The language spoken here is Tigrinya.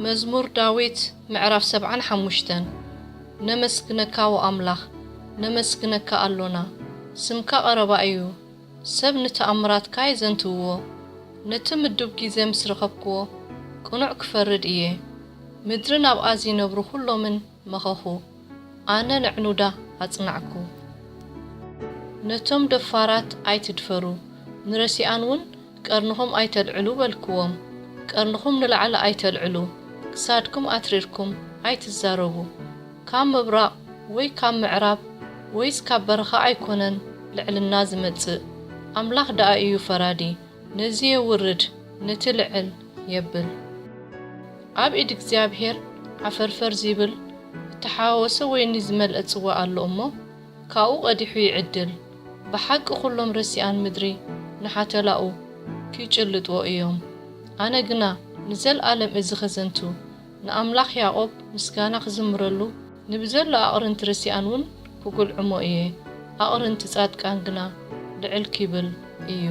መዝሙር ዳዊት ምዕራፍ ሰብዓን ሓሙሽተን። ነመስግነካ፣ ዎ ኣምላኽ፣ ነመስግነካ ኣሎና፣ ስምካ ቀረባ እዩ። ሰብ ንተኣምራትካ የዘንትውዎ። ነቲ ምዱብ ግዜ ምስ ረኸብክዎ፣ ቅኑዕ ክፈርድ እየ። ምድርን ኣብኣ ዚነብሩ ኹሎምን መኸኹ። ኣነ ንዕኑዳ ኣጽናዕኩ። ነቶም ደፋራት ኣይትድፈሩ፣ ንረሲኣን እውን ቀርንኹም ኣይተልዕሉ በልክዎም። ቀርንኹም ንላዕሊ ኣይተልዕሉ፣ ክሳድኩም ኣትሪርኩም ኣይትዛረቡ። ካብ ምብራቕ ወይ ካብ ምዕራብ ወይስ ካብ በረኻ ኣይኮነን ልዕልና ዝመጽእ፣ ኣምላኽ ደኣ እዩ ፈራዲ። ነዚ የውርድ፣ ነቲ ልዕል የብል። ኣብ ኢድ እግዚኣብሔር ዓፈርፈር ዚብል እተሓዋወሰ ወይኒ ዝመልአ ጽዋእ ኣሎ እሞ፣ ካብኡ ቀዲሑ ይዕድል። ብሓቂ ኹሎም ረሲኣን ምድሪ ንሓተላኡ ኪጭልጥዎ እዮም። ኣነ ግና ንዘለኣለም እዚ ኸዘንቱ፣ ንኣምላኽ ያዕቆብ ምስጋና ክዝምረሉ፣ ንብዘሎ ኣቕርንቲ ረሲኣን እውን ክጉልዕሞ እየ። ኣቕርንቲ ጻድቃን ግና ልዕል ኪብል እዩ።